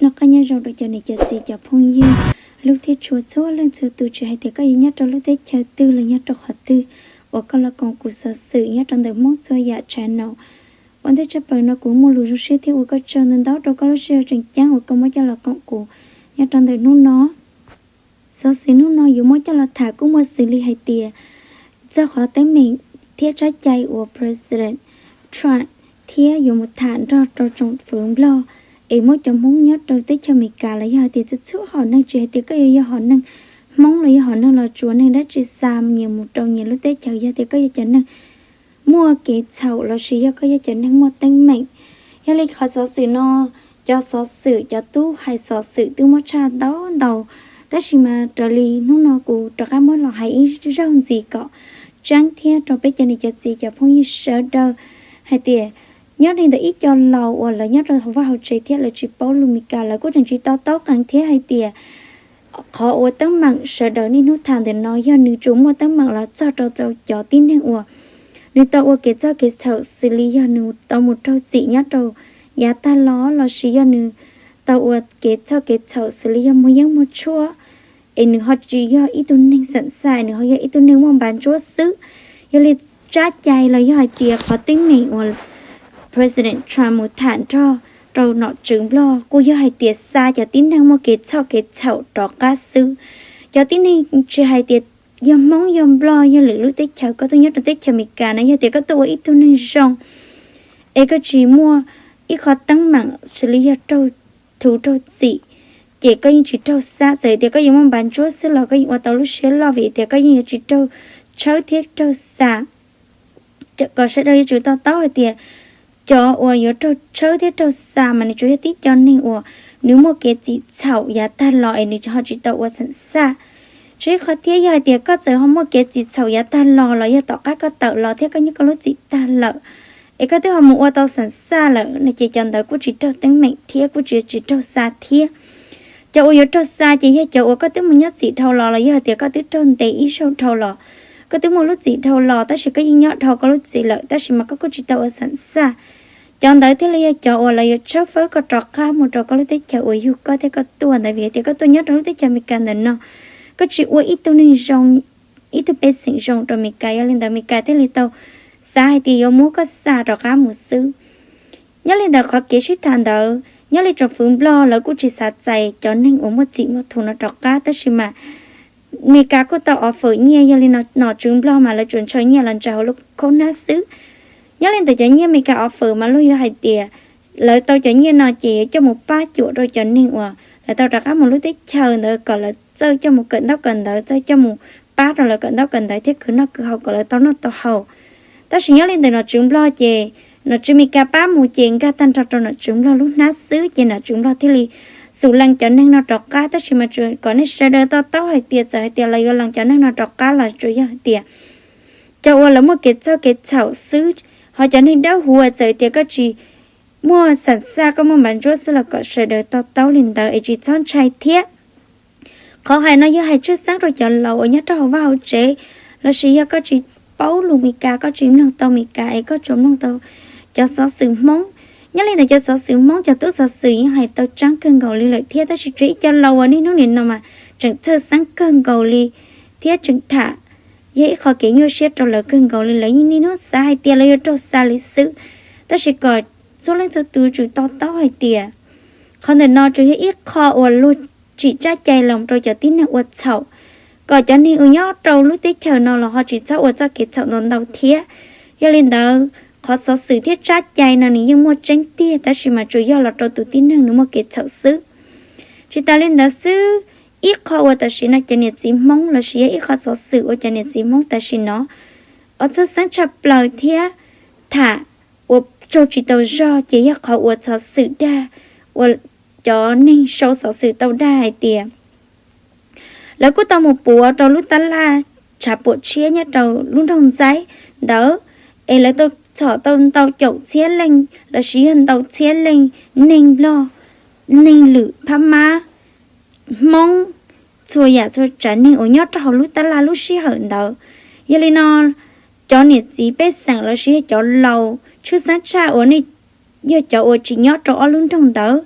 Noj qab nyob zoo rau cov niam cov txiv cov phooj ywg, lub thiab tshua txhua leej txhua tus, tsis hais tias koj yuav nyob rau lub teb chaws twg los nyob rau qhov twg uas koj los koom kuv xov xwm nyob rau ntawm Hmoob Txhua Yam Channel. Ua ntej tshaj plaws no kuv muaj lus zoo siab thiab ua koj tsaug ntau ntau rau koj lub sij hawm tseem ceeb uas koj muab coj los koom kuv nyob rau ntawm hnub no. Xov xwm hnub no yuav muab coj los tham kuj muaj xws li hais tias txog qhov teeb meem thiab tsab cai uas President Trump thiab yuav mus tham nrog rau tsoom fwv Nplog es muab cov Hmoob nyob rau teb chaws Amelikas los yog hais tias txhua txhua hom neeg, tsis hais tias koj yuav yog hom neeg Hmoob los yog hom neeg los tsuas neeg dab tsi xa nyias mus rau nyias lub teb chaws, yog tias koj yog cov neeg muaj kev txhaum lossis yog koj yog cov neeg muaj teeb meem. Yog li qhov xov xwm no, cov xov xwm cov tub hais xov xwm twb muaj tshaj ntau ntau, tab sis mas raws li hnub no kuv rov qab muab los hais ib zaug ntxiv kom tseeb thiab rau peb cov niam cov txiv cov phooj ywg sawv daws hais tias nyob li ntawm ib co laus uas lawv nyob rau hauv vaj hauv tsev thiab lawv tsis paub lus Meskas, lawv kuj tseem tsis to taub qees thiab hais tias qhov uas teeb meem sawv daws niaj hnub tham ntawm no yog nws tsuas muaj teeb meem los txog rau cov tib neeg uas nws tau ua kev txog kev txhaum xws li yog nws tau mus raug txim nyob rau yav tag los lossis yog nws tau ua kev txog kev txhaum xws li yog muaj yeeb muaj tshuaj, es nws ho tsis yog ib tug neeg xam xaj, nws ho yog ib tug neeg muaj npav ntsuab xwb. Yog li tsab cai los yog hais tias qhov teeb meem uas President Trump mus tham nrog rau nom tswv Nplog kuj yog hais tias xa cov tib neeg muaj kev txog kev txhaum rov qab xwb. Cov tib neeg tsis hais tias yog Hmoob yog Nplog yog lwm lub teb chaws, koj tuaj nyob rau teb chaws Amelikas na, yog tias koj tuaj ua ib tug neeg zoo es koj tsis muaj ib qho teeb meem xws li yog raug thuv raug txim, ces koj yeej tsis raug xa. Txawm tias koj yuav muaj npav ntsuab xwb los koj yeej ua tau lub siab loj vim tias koj yeej yuav tsis raug tshawb thiab raug xa. Kom sawv daws yuav tsum to taub hais tias cov uas yuav raug tshawb thiab raug xa mas nws tsuas yog tib co neeg uas nws muaj kev txim txhaum yav tag los es nws ho tsis tau ua xam xaj. Tsis qhov thiab yog hais tias koj txawm ho muaj kev txim txhaum yav tag los los yog tom qab koj tawm los thiab koj nyob koj lub txim tag lawm es koj twb ho mus ua tau xam xaj lawm no ces cov ntawd kuj tsis raug teeb meem thiab kuj tsis tsis raug xa thiab. Cov uas yuav raug xa ces yog cov uas koj twb mus nyob txim dhau los los yog hais tias koj twb raug ntes ib zaug dhau los, koj twb muaj lub txim dhau los tab sis koj yeej nyob dhau koj lub txim lawm tab sis mas koj kuj tsis tau ua xam xaj. Cov ntawd thiaj li yog cov uas lawv yuav tshawb fawb koj rov qab mus rau koj lub teb chaws uas yug koj thiab koj tuaj ntawd vim tias koj tuaj nyob rau lub teb chaws Amelikas ntawm no koj tsis ua ib tug neeg zoo, ib tug pej xeem zoo rau Amelikas, yog li ntawd Amelikas thiaj li tau xav hais tias yuav muab koj xa rov qab mus xwb. Nyob li ntawd qhov kev sib tham ntawd nyob li tsoom fwv Nplog lawv kuj tsis xav txais cov neeg uas muaj txim muaj thuv no rov qab tab sis mas Amelikas kuj tau offer nyiaj, yog li no nom tswv Nplog mas lawv tsuas ntshaw nyiaj los ntsaws hauv lub khaub hnab xwb. Nyob li ntawm cov nyiaj Amelikas offer mas luag yuav hais tias lawv tau cov nyiaj no ces yuav coj mus pab cuam rau cov neeg uas lawv tau rov qab mus lub teb chaws ntawd kom lawv txawj coj mus kawm ntaub kawm ntawv, txawj coj mus pab rau lawv kawm ntaub kawm ntawv thiab khwv noj khwv haus kom lawv tau noj tau haus. Tab sis nyob li ntawm nom tswv Nplog ces nom tswv Amelikas pab mus ces nkag tag nrho rau nom tswv Nplog lub hnab xwb ces nom tswv Nplog thiaj li xub lees cov neeg no rov qab. Tab sis mas tsuas kom nej sawv daws to taub hais tias txawm hais tias lawv yuav lees cov neeg no rov qab los tsuas yog hais tias cov uas lawv muaj kev txhaum kev txhaum xwb, ho cov neeg dawb huv txawm tias koj tsis muaj xam xaj koj muaj npav ntsuab xwb los kom sawv daws to taub li ntawd es tsis txhob ntshai thiab. Qhov hais no yog hais tshwj xeeb rau cov laus uas nyob rau hauv vaj hauv tsev lossis yog koj tsis paub lus Meskas, koj tsis mloog tau Meskas es koj tsuas mloog tau cov xov xwm Hmoob. Nyob li ntawm cov xov xwm Hmoob cov tub xov xwm yeej hais tau tseeb kawg nkaus li lawm thiab tab sis tsuas ib co laus uas niaj hnub nim no mas tseem txhawj xeeb kawg nkaus li thiab tseem tham yog ib qho kev nyuaj siab rau lawv kawg nkaus li. Lawv yeej niaj hnub xav hais tias lawv yuav raug xa li xwb, tab sis kom txhua leej txhua tus tsum to taub hais tias qhov ntawm no tsuas yog ib qho uas luag tsim tsab cai los rau cov tib neeg ua txhaum, kom cov neeg uas nyob rau lub teb chaws no los ho tsis txhob ua txoj kev txhaum ntau ntau thiab. Yog li ntawd qhov xov xwm thiab tsab cai no nws yeej muaj tseeb tiag tab sis mas tsuas yog los rau tus tib neeg nws muaj kev txhaum xwb. Tsis tas li ntawd xwb, ib qho uas tam sim no cov niam txiv Hmoob lossis yog ib qho xov xwm uas cov niam txiv Hmoob tam sim no uas txhawj xeeb tshaj plaws thiab tham uas tsaug tsis tau zog ces yog qhov uas xov xwm dag uas cov neeg sau xov xwm tau dag hais tias lawv kuj tau mus puav rau lub tab laj tshav puam tshiab nyob rau lub nroog Ntxaib ntawd es lawv tau txhom tau ntau caum txhiab leej lossis yog ntau txhiab leej neeg Nplog, neeg lwm, phab mab, Hmoob, txhua yam txhua tsav neeg uas nyob rau hauv lub tab laj lub sij hawm ntawd. Yog li no cov niam txiv pej xeem lossis yog cov laus tshwj xeeb tshaj uas nej yog cov uas tsis nyob rau ob lub nroog ntawd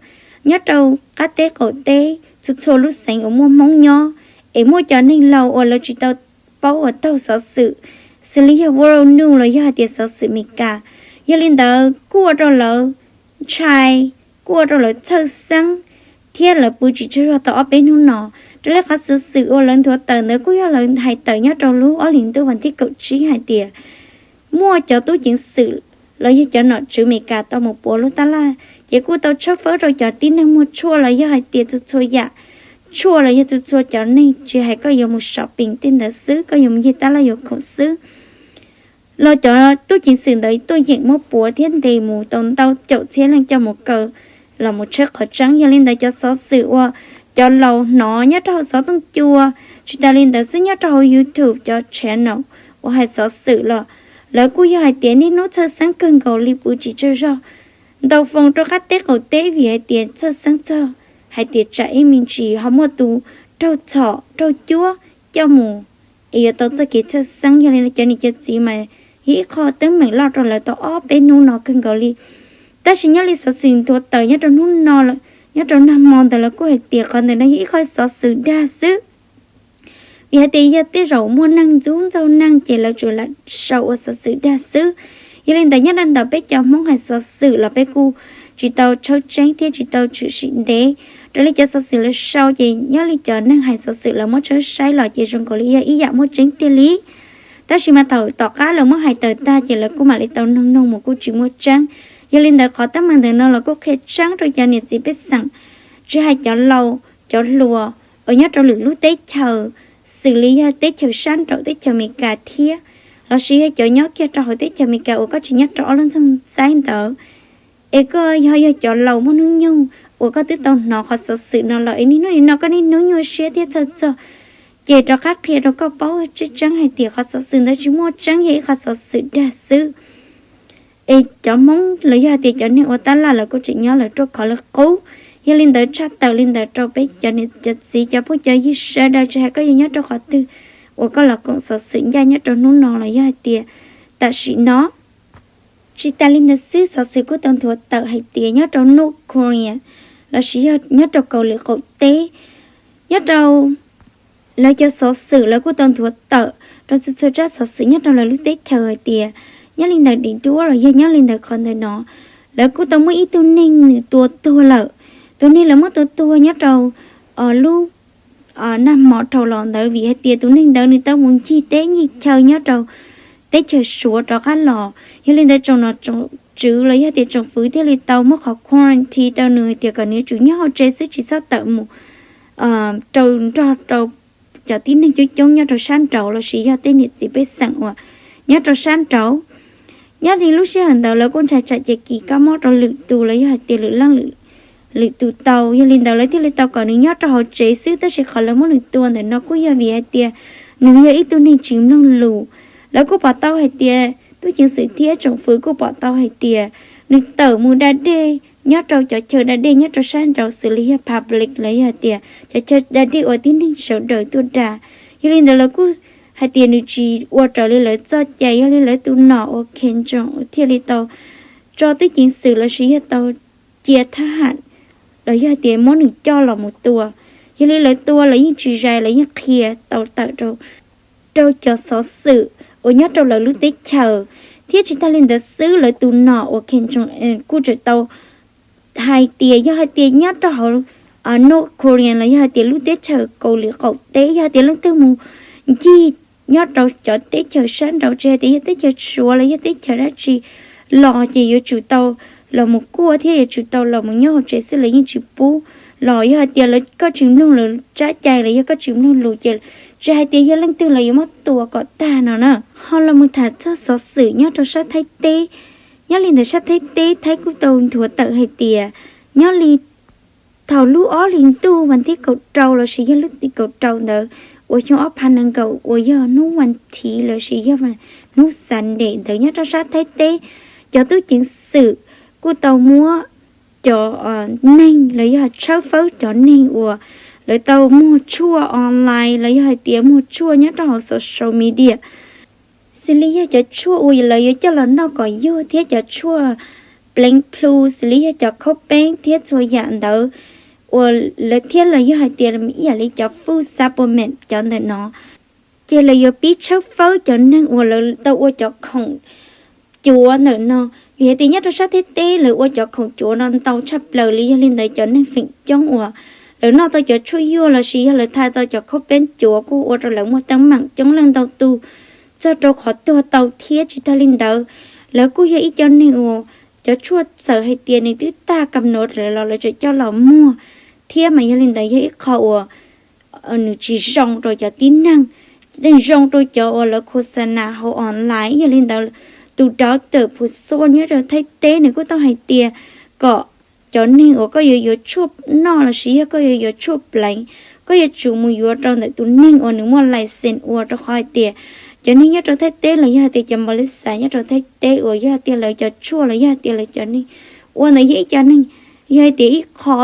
nyob rau qab teb qaum teb txhua txhua lub xeev uas muaj Hmoob nyob, es muaj cov neeg laus uas lawv tsis tau paub uas taug xov xwm, xws li yog world news los yog hais tias xov xwm Meskas. Yog li ntawd kuj ua rau lawv ntshai, kuj ua rau lawv txhawj xeeb, thiab lawv pw tsis tsaug zog tau ob peb hnub no. Raws li qhov xov xwm uas lawv nthuav tawm ntawd kuj yog lawv hais tawm nyob rau lub ob hlis ntuj vas thib kaum tsib hais tias muaj cov tub ceev xwm los yog cov nom tswv Meskas tau mus puav lub tab laj, ces kuj tau tshawb fawb rau cov tib neeg muag tshuaj los yog hais tias txhua txhua yam tshuaj los yog txhua txhua cov neeg, tsis hais koj yuav mus shopping tej ntawd xwb, koj yuav mus yig tab laj yuav khoom xwb los cov tub ceev xwm ntawd tuaj yeem muab puav thiab ntes mus tau ntau caum txhiab leej coj mus kaw los mus tshawb qhov tseeb. Yog li ntawd cov xov xwm uas cov laus hnov nyob rau hauv xov tooj cua, tsis tas li ntawd xwb nyob rau hauv YouTube cov channel uas hais xov xwm los lawv kuj yog hais tias niaj hnub txhawj xeeb kawg nkaus li pw tsis tsaug zog ntau foo rau qab teb qaum teb vim hais tias txhawj xeeb txog hais tias tsam ib me ntsis ho muaj tus raug txhom raug cuab coj mus es yuav tau txoj kev txhawj xeeb. Yog li cov niam cov txiv mas yog ib qho teeb meem loj rau lawv tau ob peb hnub no kawg nkaus li. Tab sis nyob li xov xwm nthuav tawm nyob rau hnub no, nyob rau nag hmo ntawd lawv kuj hais tias qhov ntawm no yog ib qho xov xwm dag xwb, vim hais tias yog tej zaum muaj neeg ntxub ntxaug neeg ces lawv tsuas lam sau ua xov xwm dag xwb. Yog li ntawd nyob rau ntawm peb cov Hmoob hais xov xwm los peb kuj tsis tau tshawb tseeb thiab tsis tau tshwm sim ntev. Raws li cov xov xwm lawv sau ces nyob li cov neeg hais xov xwm lawv muab tshawb saib los ces zoo nkaus li yog ib yam muaj tseeb tiag li. Tab sis mas thaum tom qab lawv muab hais tawm tag ces lawv kuj mam li tau noog noog mus kuj tsis muaj tseeb. Yog li ntawd qhov teeb meem ntawm no los kuj qhia tseeb rau cov niam txiv pej xeem, tsis hais cov laus cov hluas uas nyob rau lwm lub teb chaws, xws li yog teb chaws sab nraum teb chaws Amelikas thiab, lossis yog cov nyob kiag rau hauv teb chaws Amelikas uas koj tsis nyob rau ob lub ntxoog xaib ntawd, es koj yog, yog cov laus muaj hnub nyoog uas koj twb tau hnov qhov xov xwm no lawm es niaj hnub nim no koj niaj hnub nyuaj siab thiab txhawj txog, ces rov qab qhia rau koj paub tseeb tseeb hais tias qhov xov xwm ntawd tsis muaj tseeb, yog ib qhov xov xwm dag xwb. Es cov Hmoob los yog hais tias cov neeg ua tab laj lawv kuj tseem nyob lawv ruaj khov lawv qub. Yog li ntawd tshaj tawm li ntawd rau peb cov niam cov txiv cov phooj cov ywg sawv daws, tsis hais koj yuav nyob rau qhov twg uas koj los koom xov xwm ncaj nyob rau hnub no los yog hais tias tam sim no. Tsis tas li ntawd xwb, xov xwm kuj tau nthuav tawm hais tias nyob rau North Korea lossis yog nyob rau Kaus Lim qaum teb, nyob rau lawv cov xov xwm lawv kuj tau nthuav tawm rau txhua txhua tsab xov xwm nyob rau lawv lub teb chaws hais tias nyob li ntawm dim duab los yog nyob li ntawm qhov ntawm no, lawv kuj tau muaj ib tug neeg nws tua tuag lawm. Tus neeg lawv muab tua tuag nyob rau lub nag hmo dhau los ntawd vim hais tias tus neeg ntawd nws tau mus ncig teb ncig chaw nyob rau teb chaws Suav rov qab los. Yog li ntawd tsoom nom tsoom tswv los yog tias tsoom fwv thiaj li tau muab qhov quarantine rau nws hais tias kom nws yuav tsum nyob hauv tsev xwb tsis txhob tawm mus rau nrog rau cov tib neeg coob coob nyob rau sab nraud lossis yog tej niam txiv pej xeem uas nyob rau sab nraud. Nyob li lub sij hawm ntawd lawv kuj ntshai tsam ces kis kab mob rau lwm tus los yog hais tias lwm leej lwm tus tau, yog li ntawd lawv thiaj li tau kom nws nyob rau hauv tsev xwb. Tab sis qhov lawv muab nws tua ntawm no kuj yog vim hais tias nws yog ib tug neeg tsis mloog lus. Lawv kuj pom tau hais tias tub ceev xwm thiab tsoom fwv kuj pom tau hais tias nws tawm mus da dej nyob rau cov chaw da dej nyob rau sab nraud xws li yog public los yog hais tias cov chaw da dej uas tib neeg sawv daws tuaj da. Yog li ntawd lawv kuj hais tias nws tsis ua raws li lawv txoj cai. Yog li lawv tus nom uas Kim Jong thiaj li tau tso tub ceev xwm lossis yog tau cia thab ham los yog hais tias muab nws coj los mus tua. Yog li lawv tua lawv yeej tsis zais, lawv yeej qhia tau tawm rau cov xov xwm uas nyob rau lawv lub teb chaws. Thiab tsis tas li ntawd xwb, lawv tus nom uas Kim Jong kuj tseem tau hais tias yog hais tias nyob rau hauv North Korea los yog hais tias lub teb chaws Kaus Lim qaum teb yog hais tias leej twg mus ncig nyob rau cov teb chaws sab nraud, tsis hais tias yog teb chaws Suav los yog teb chaws dab tsi los ces yuav tsum tau los mus kuaj thiab yuav tsum tau los mus nyob hauv tsev xwb, lawv yeej tsis pub los. Yog hais tias lawv, koj tsis mloog lawv tsab cai los yog koj tsis mloog lus ces tsis hais tias yog leej twg los yuav muab tua kom tag no na. Ho los mus tham txog xov xwm nyob rau sab Thaib teb. Nyob li ntawm sab Thaib teb, Thaib kuj tau nthuav tawm hais tias nyob li thaum lub ob hlis ntuj vas thib kaum rau lossis yog lub tim kaum rau ntawd uas xyoo ob phav nees nkaum uas yog hnub vas thiv lossis yog hnub Sunday ntawd nyob rau sab Thaib teb, cov tub ceev xwm kuj tau muab cov neeg los yog tshawb fawb cov neeg uas lawv tau muag tshuaj online los yog hais tias muag tshuaj nyob rau hauv social media, xws li yog cov tshuaj uas lawv yuav coj los noj kom yuag thiab cov tshuaj pleev plhu xws li yog cov khaub peeb thiab txhua yam ntawd uas lawv thiab los yog hais tias ib yam li cov food supplement cov ntawm no, ces lawv yuav pib tshawb fawb cov neeg uas lawv tau ua cov khoom cuav ntawm no. Vim hais tias nyob rau sab Thaib teb lawv ua cov khoom cuav no ntau tshaj plaws li, yog li ntawd cov neeg feem coob uas lawv noj tau cov tshuaj yuag lossis yog lawv thaj tau cov khaub peeb cuav kuj ua rau lawv muaj teeb meem coob leej ntau tus txog rau qhov tuag tau thiab. Tsis tag li ntawd, lawv kuj yog ib co neeg uas cov tshuaj txawm hais tias nws twb tag kam nuav lawm los lawv tseem coj los muag thiab, mas yog li ntawd yog ib qho uas nws tsis zoo rau cov tib neeg, zoo rau cov uas lawv khos xa nas hauv online. Yog li ntawd, tus doctor Phu Xua nyob rau Thaib teb nws kuj tau hais tias kom cov neeg uas koj yuav yuav tshuaj noj lossis yog koj yuav yuav tshuaj pleev, koj yuav tsum mus yuav rau ntawm tus neeg uas nws muaj license ua, rau qhov hais tias cov neeg nyob rau Thaib teb los yog hais tias cov npaus li xav nyob rau Thaib teb uas yog hais tias lawv cov tshuaj los yog hais tias lawv cov neeg ua ntawd yog ib co neeg, yog hais tias ib qho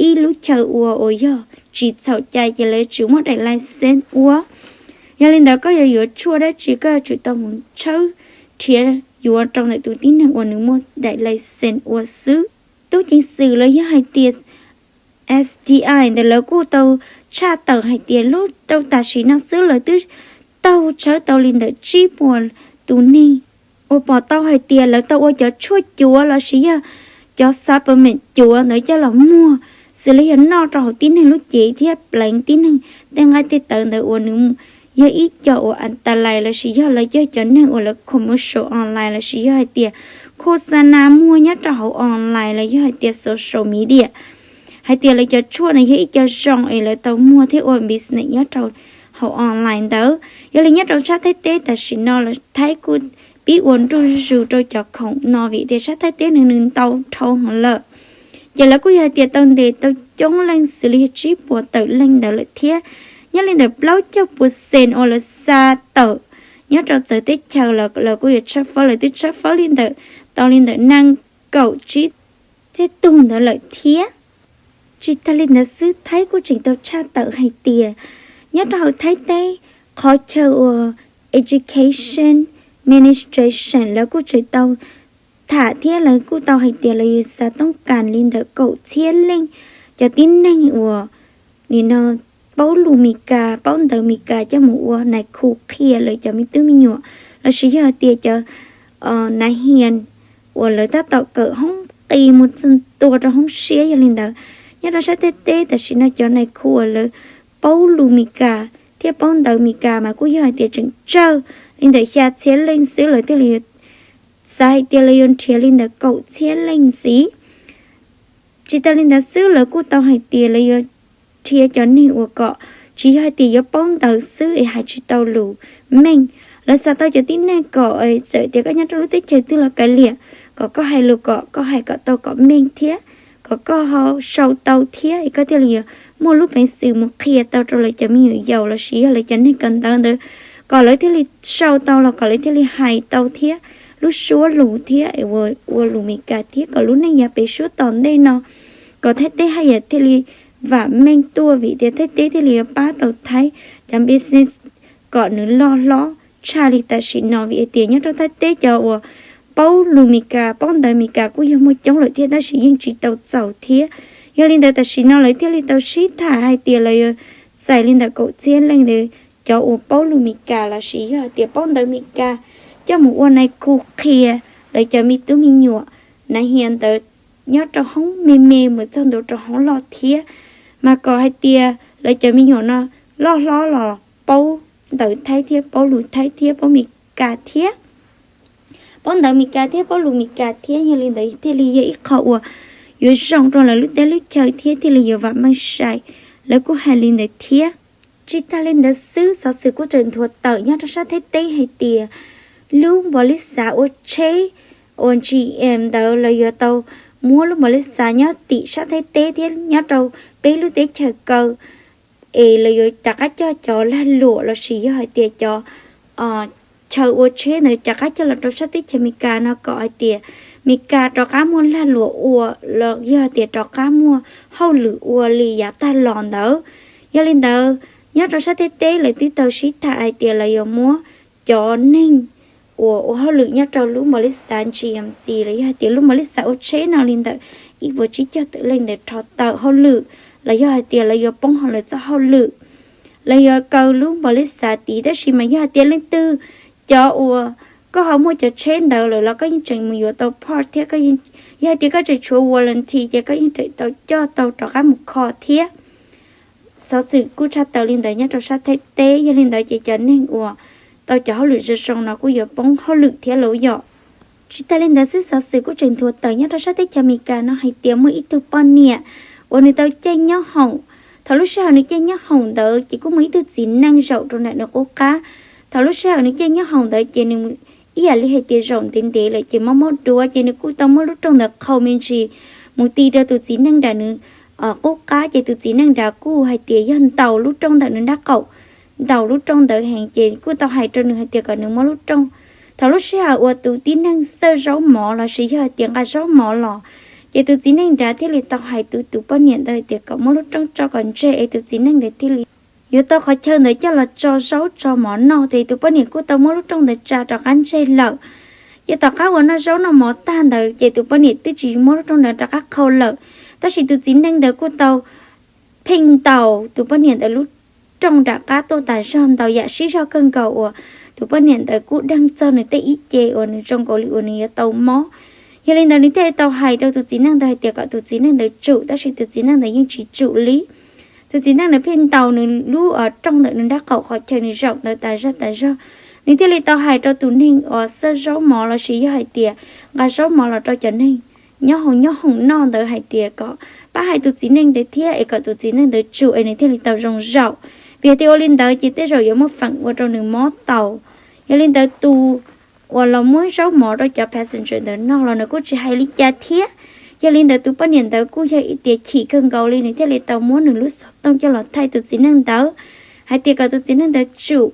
ib lub chaw ua uas yog tsis txhaum cai ces lawv tsis muaj daim license ua. Yog li ntawd koj yuav yuav tshuaj dab tsi koj yuav tsum tau mus tshawb nrhiav yuav rau ntawm tus tib neeg uas nws muaj daim license ua xwb. Tub ceev xwm los yog hais tias S T I ntawd lawv kuj tau tshaj tawm hais tias lub rau tam sim no xwb lawv twb taug tshawb tau li ntawm tsib puas tus neeg uas pom tau hais tias lawv tau ua cov tshuaj cuav lossis yog cov supplement cuav ntawd coj los muag xws li yog noj rau hauv tib neeg lub cev thiab pleev tib neeg tej nqaij tej tawv ntawd uas nws yog ib co uas an ta lais lossis yog lawv yog cov neeg uas lawv commercial online lossis yog hais tias khos xa nas muag nyob rau hauv online los yog hais tias social media, hais tias lawv cov tshuaj no yog ib co zoo es lawv tau muag thiab ua business nyob rau hauv online ntawd. Yog li nyob rau sab Thaib teb tam sim no los Thaib kuj pib ua nruj zus rau cov khoom no vim tias sab Thaib teb nws nws ntau dhau heev lawm. Ces lawv kuj yog hais tias tau ntes tau coob leej xws li yog tsib puas tawm leej ntawd lawm thiab. Nyob li ntawm plaub caug puas xees uas lawv xa tawm nyob rau txawv teb chaws los lawv kuj yuav tshawb fawb, lawv twb tshawb fawb li ntawm tau li ntawm nees nkaum tsib txhiab tug ntawd lawm thiab. Tsis tag li ntawd xwb, Thaib kuj tseem tau tshaj tawm hais tias nyob rau hauv Thaib teb, qhov chaw uas Education Ministration lawv kuj tseem tau tham thiab lawv kuj tau hais tias lawv yuav xa toob kas li ntawm kaum txhiab leej cov tib neeg uas nim no paub lus Mis Kas, paub ntawv Mis Kas coj mus ua nais khu qhia lawv cov me tub me nyuam lossis yog hais tias cov nav hias uas lawv tab tom kawm hoob qis mus txog ntua rau hoob siab. Yog li ntawd, nyob rau sab Thaib teb tam sim no cov nais khu uas lawv paub lus Mis Kas thiab paub ntawv Mis Kas mas kuj yog hais tias tseem tsawg li ntawm xya txhiab leej xwb, lawv thiaj li yuav xav hais tias lawv yuav nrhiav li ntawm kaum txhiab leej ntxiv. Tsis tas li ntawd xwb, lawv kuj tau hais tias lawv yuav nrhiav cov neeg uas kom tsis yog hais tias yuav paub ntawv xwb es hais tsis tau lus meej. Lawv xav tau cov tib neeg kom txawm tias koj nyob rau lub teb chaws twg los kav liam, kom koj hais lus kom koj hais kom tau kom meej thiab kom koj ho sau tau thiab es koj thiaj li yuav muaj lub peev xwm mus qhia tau rau lawv cov me nyuam yaus lossis yog lawv cov neeg kawm ntawv ntawd, kom lawv thiaj li sau tau los kom lawv thiaj li hais tau thiab lub suab lus thiab es ua, ua lus Mis Kas thiab kom lub neej yav pem suab tom ntej no kom Thaib teb haj yam thiaj li vam meej tuaj vim tias Thaib teb thiaj li yuav pab tau Thaib cov business kom nws loj hlob tshaj li tam sim no vim hais tias nyob rau Thaib teb cov uas paub lus Mis Kas paub ntawv Mis Kas kuj yog muaj coob lawm thiab tab sis yeej tsis tau txaus thiab. Yog li ntawd tam sim no lawv thiaj li tau sib tham hais tias lawv yuav txais li ntawm kaum txhiab leej ntawd cov uas paub lus Mis Kas lossis yog hais tias paub ntawv Mis Kas coj mus ua nais khu qhia lawv cov me tub me nyuam nav hias ntawd nyob rau hoob me me mus txog ntua rau hoob loj thiab, mas kom hais tias lawv cov me nyuam no loj hlob los paub ntawv Thaib thiab paub lus Thaib thiab paub Mis Kas thiab, paub ntawv Mis Kas thiab paub lus Mis Kas thiab. Yog li ntawd thiaj li yog ib qho uas yuav zoo rau lawv lub teb lub chaw thiab thiaj li yuav vam meej sai, lawv kuj hais li ntawd thiab. Tsis tas li ntawd xwb, xov xwm kuj tseem nthuav tawm nyob rau sab Thaib teb hais tias lub npaus li xav ua tsheb uas G M ntawd lawv yuav tau muab lub npaus li xav nyob tim sab Thaib teb thiab nyob rau peb lub teb chaws kaw es lawv yuav rov qab coj cov lag luam lossis yog hais tias cov chaw ua tsheb ntawd rov qab coj los rau sab teb chaws Amelikas no kom hais tias Amelikas rov qab muaj lag luam ua los yog hais tias rov qab muaj hauj lwm ua li yav tag los ntawd. Yog li ntawd, nyob rau sab Thaib teb lawv twb tau sib tham hais tias lawv yuav muab cov neeg uas ua hauj lwm nyob rau lub npau li xav G M C los yog hais tias lub npau li xav ua tsheb no li ntawm ib puas tsib caug tawm leej ntawd rho tawm hauj lwm, los yog hais tias lawv yuav poob hauv lawv txoj hauj lwm, lawv yuav kaw lub npau li xav tid. Tab sis mas yog hais tias leej twg cov uas koj ho muaj cov tsheb ntawd lawm los koj yeej tseem mus yuav tau part thiab, yog hais tias koj tseem tshuav warranty ces koj yeej tseem tau coj tau rov qab mus kho thiab. Xov xwm kuj tshaj tawm li ntawd nyob rau sab Thaib teb, yog li ntawd ces cov neeg uas tau cov hauj lwm zoo zoo no kuj yuav poob hauj lwm thiab lauj yom. Tsis tas li ntawd xwb, xov xwm kuj tseem nthuav tawm nyob rau sab teb chaws Amelikas no hais tias muaj ib tug poj niam uas nws tau caij nyoob hoom. Thaum lub sij hawm nws caij nyoob hoom ntawd ces kuj muaj ib tug txiv neej zaum rau ntawm nws qub qab. Thaum lub sij hawm nws caij nyoob hoom ntawd ces nws ib yam li hais tias zaum ntev ntev lawm ces mob mob duav, ces nws kuj tau muab lub rooj ntawd qhau me ntsis mus ti rau tus txiv neej nram nws qub qab, ces tus txiv neej nrad kuj hais tias yog ntaus lub rooj ntawm nws nrab qaum, ntaus lub rooj ntawd heev, ces kuj tau hais rau nws hais tias kom nws muab lub rooj. Thaum lub sij hawm uas tus tib neeg xawj zaub mov los sis yog hais tias nqa zaub mov los, ces tus txiv neej nrad thiaj li tau hais tus, tus poj niam ntawd hais tias kom muab lub rooj tso kom ntseg es tus txiv neej ntawd thiaj li yuav tau qhov chaw ntawd coj los tso zaub tso mov noj. Ces tus poj niam kuj tau muab lub rooj ntawd tsa rov qab ntseg lawm. Ces tom qab uas noj zaub noj mov tag ntawd ces tus poj niam twb tsis muab lub rooj ntawd rov qab qhau lawm, tab sis tus txiv neej ntawd kuj tau pheej ntaus tus poj niam ntawd lub rooj nram qab tuaj tas zog, ntaus yam sib zog kawg nkaus uas tus poj niam ntawd kuj deeg txog nws tej ib ce uas nws zoo nkaus li uas nws yuav tau mob. Yog li ntawd nws thiaj li tau hais rau tus txiv neej ntawd hais tias kom tus txiv neej ntawd tsum, tab sis tus txiv neej ntawd yeej tsis tsum li. Tus txiv neej ntawd pheej ntaus nws lub rooj ntawm nws nrab qaum qhov chaw nws zaum ntawd tas zog tas zog. Nws thiaj li tau hais rau tus neeg uas xawj zaub mov los sis yog hais tias nqa zaub mov los rau cov neeg nyob hoom nyob hoom noj ntawd hais tias kom pab hais tus txiv neej ntawd thiab es kom tus txiv neej ntawd tsum es nws thiaj li tau zoo zaum. Vim hais tias ua li ntawd ces tej zaum yuav muaj feem ua rau nws mob taus. Yog li ntawd tus uas los muab zaub mov rau cov passenger ntawd noj los nws kuj tsis hais li cas thiab. Yog li ntawd tus poj niam ntawd kuj yog ib tias chim kawg nkaus li, nws thiaj li tau muab nws lub xov tooj coj los thaij tus txiv neej ntawd hais tias kom tus txiv neej ntawd tsum.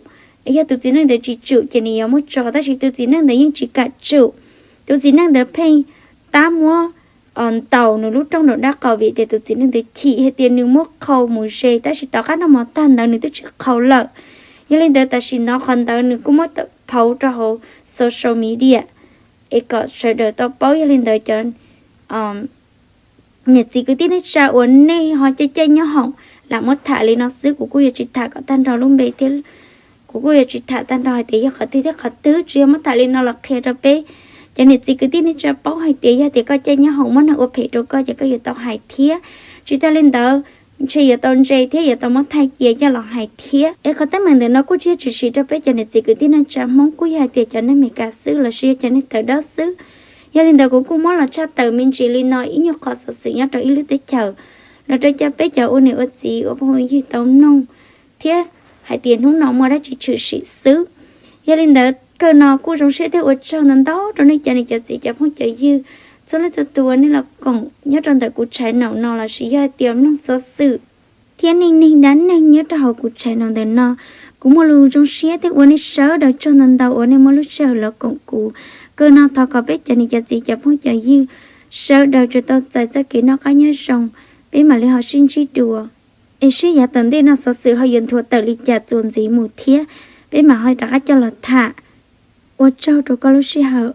Yog tus txiv neej ntawd tsis tsum ces nws yuav muab tso, tab sis tus txiv neej ntawd yeej tsis kam tsum. Tus txiv neej ntawd pheej tab muab ntaus nws lub rooj nraum nrab qaum vim tias tus txiv neej ntawd chim hais tias nws muab qhau mus ze, tab sis tom qab noj mov tag ntawd nws twb tsis qhau lawm. Yog li ntawd tam sim no qhov ntawd nws kuj muab phauv rau hauv social media es kom sawv daws tau paub. Yog li ntawd cov niam txiv kwv tij neej tsa uas nej ho caij caij nyob hoom, lam muab tham li no xwb, kuv kuj yuav tsis tham kom tag nrho lub npe thiab, kuv kuj yuav tsis tham tag nrho hais tias yog qhov twg thiab qhov twg, tsuas yog muab tham li no los qhia rau peb cov niam txiv kwv tij neej tsa paub hais tias yog tias koj caij nyob hoom muaj neeg ua phem rau koj ces koj yuav tau hais thiab. Tsis tas li ntawd ntshe yuav tau ntse thiab yuav tau muab thaij cia coj los hais thiab. Es qhov teeb meem ntawm no kuj tsis yog tshwm sim rau peb cov niam txiv kwv tij neej tsa Hmoob, kuj yog hais tias cov neeg Amelikas xwb los sis yog cov neeg tawv dawb xwb. Yog li ntawd kuv kuj muab los tshaj tawm me ntsis li no ib nyuag qhov xov xwm nyob rau ib lub teb chaws los rau cov peb cov ua niam ua txiv ua phooj ywg tau mloog thiab hais tias hnub no muaj dab tsi tshwm sim xwb. Yog li ntawd kawg no kuj zoo siab thiab ua tsaug ntau ntau rau nej cov niam cov txiv cov phooj cov ywg txhua leej txhua tus uas nej los koom nyob rau ntawm kuv channel no los sis yog hais tias mloog xov xwm thiab neej neeg dab neeg nyob rau hauv kuv channel ntawm no. Kuv muaj lus zoo siab thiab ua nej sawv daws tsaug ntau ntau uas nej muaj lub sij hawm los koom kuv. Kawg no thov kom peb cov niam cov txiv cov phooj cov ywg sawv daws tsuas tau txais txoj kev noj qab nyob zoo, peb mam li ho sib ntsib dua. Es sib yav tom ntej no xov xwm ho yuav nthuav tawm li cas txuas ntxiv mus thiab, peb mam ho rov qab coj los tham. Ua tsaug rau koj lub sij hawm.